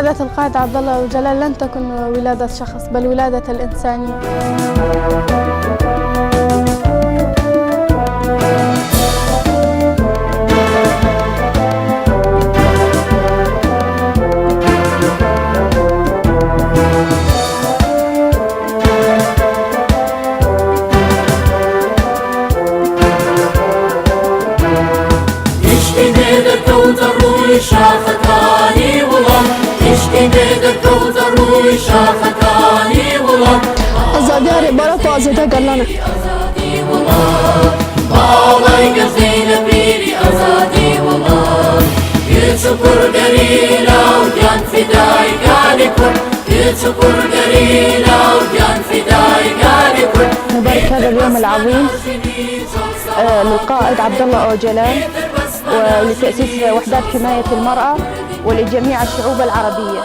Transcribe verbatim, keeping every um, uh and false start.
ولادة القائد عبد الله أوجلان لن تكن ولادة شخص، بل ولادة الإنسانية. Tiştê me derkewte rûyê şaxekanî wila, tiştê me derkewte rûyê şaxekanî wila. Azadiya rêbara ku azadiya gelan e. Azadî wila, balay gezîne pîrî azadî wila. Keç û kur gerîla û giyan fidayê galê Kurd. Keç û kur gerîla û giyan fidayê galê Kurd. نبارك هذا اليوم العظيم، آه، للقائد عبد الله أوجلان، ولتأسيس وحدات حماية المرأة، ولجميع الشعوب العربية.